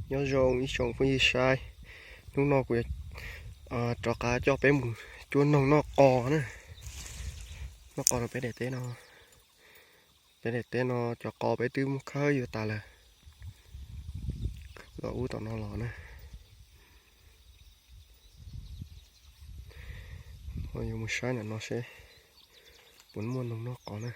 Nyob zoo ib tsoom phooj ywg saib, hnub no kuv yuav rov qab coj peb mus cuab noog noj qos na, noj qos rau peb daim teb no. Peb daim teb no cov qos peb twb muab khawb yuav tas lawm, los ub tom no los na. Yuav mus saib ntawm no seb puas muaj noog noj qos na.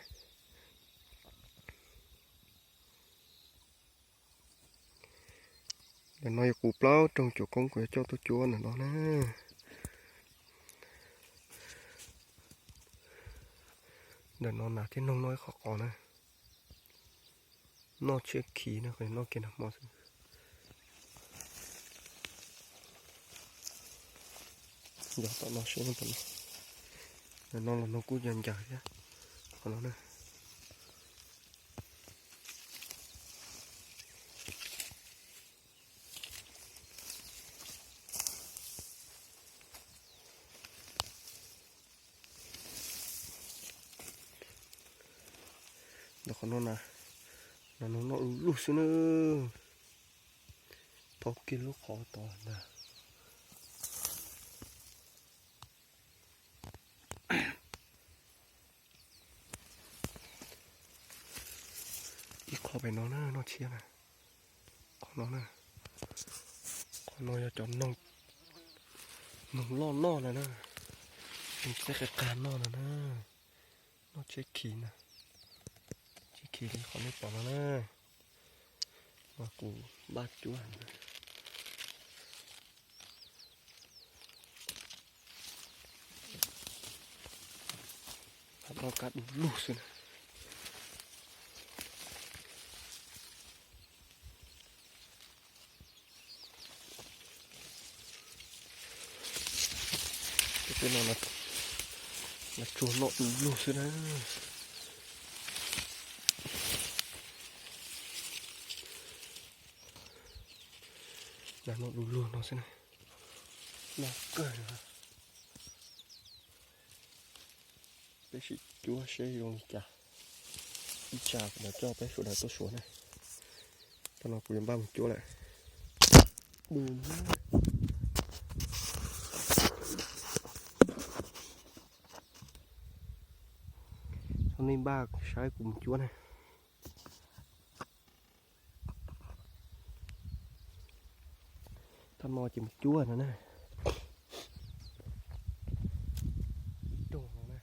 Ntawm no yog kuv plaub rooj cuab koob kuv yuav coj tuaj cuab ntawm no na. Ntawm no nas thiab noog noj ib qho qos na. Noj tshiab khiv na, noj kiag nag hmo xwb. Yog tom no seb, tom no, ntawm no los noog kuj yog ncaws thiab, qhov no na. Ntawm qhov no na, no noog noj du lug xwb na. Phaub kiag lub qhov tod ntag. Ib qho pem no na, noj tshiab na. Qhov no na, qhov no yog cov noog loj noj na na, noog txaij qas qas noj na na. Noj tshiab khiv na, tshiab khiv li qhov nej pom no na. Mas kuv npaj cuab noj kab du lug xwb na. Tej no nas tsuag noj du lug xwb na. Nas noj du lug no xwb na. Noj kawg. Peb sim cuab seb zoo li cas. Ib tsam kuv mam coj peb sawv daws tuaj suav na. Thaum no kuv yuav npaj mus cuab lawm. Thaum nej npaj saib kuv mus cuab na. Thaum no ces mus cuab no na. Ib rooj no na.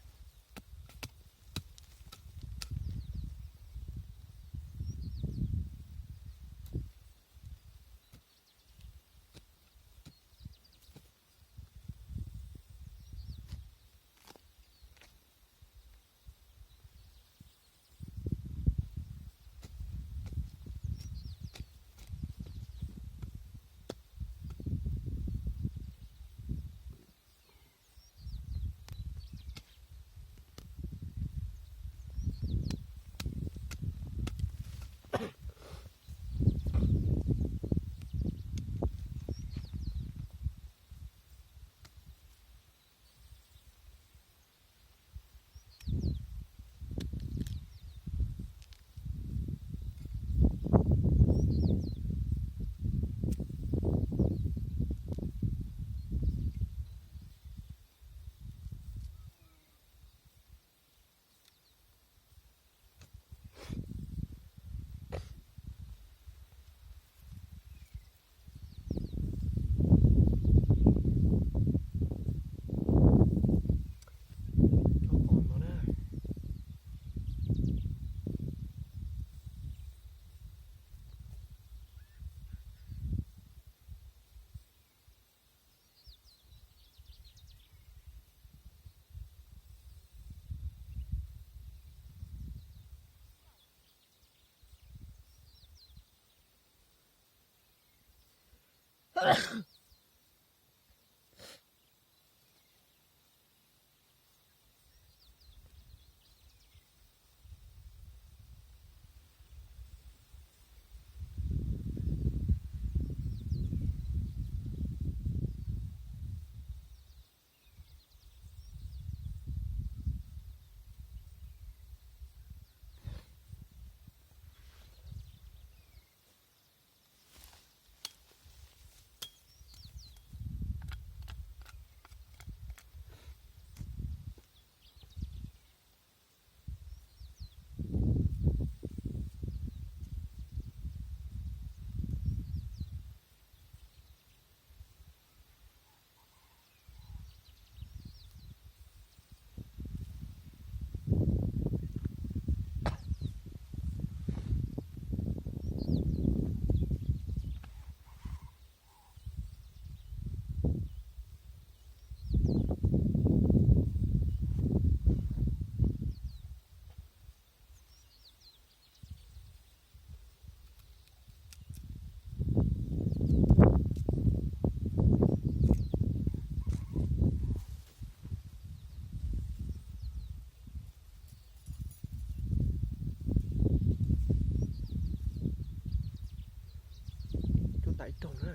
tas ib rooj na.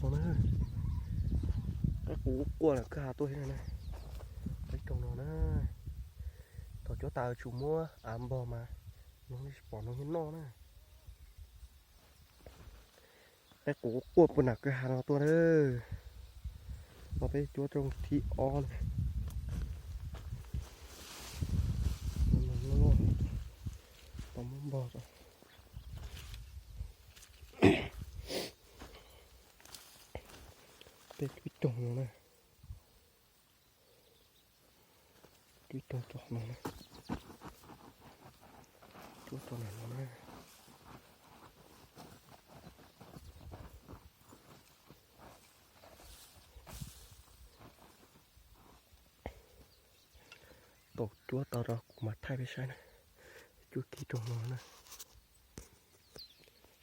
No na, qaib qus quaj quaj na, kwj ha tuaj thiab na. Ib rooj no na, thaum cuab tas tsum muab av npog mas noog tsis pom noog yeej noj na. Qaib qus quaj puag nram kwj ha no tuaj na. No peb cuab rooj thib ob na. Tau muab npog. Peb cuab ib rooj no na. Cuab ib rooj tso no na. Cuab tso no na. Tau cuab tau rau kuv mam thaij peb saib na. Cuab kiag rooj no na.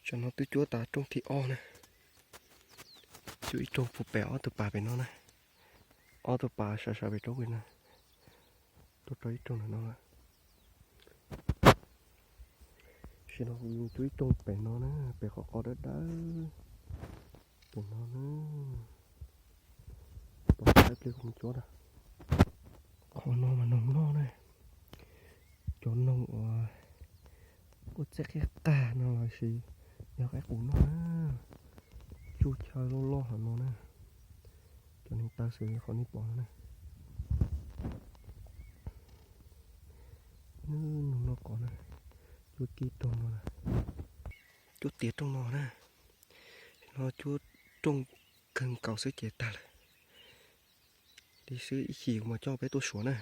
Tsam no twb cuab tas rooj thib ob na. Cuab ib rooj puag pem ob tug pas pem no na. Ob tug pas sawv sawv pem roob pem na. Tuaj rau ib rooj ntawm no. Tam sim no kuv cuab ib rooj pem no na, pem qhov qos dawb dawb pem no na. Pom ib pliag kuv mus cuab na. Qhov no mas noog noj na. Cov noog uas ua txeeb qab qab no los sis yog qaib qus noj na. Tsuj chaw loj loj hov no na. Cov neeg taw xwb qhov nej pom no na. Nws noog noj qos na. Cuab kiag rooj no na. Cuab tiav rooj no na. No cuab rooj kawg nkaus xwb ces tag lawm. Li xwb ib chim kuv mam coj peb tuaj suav na.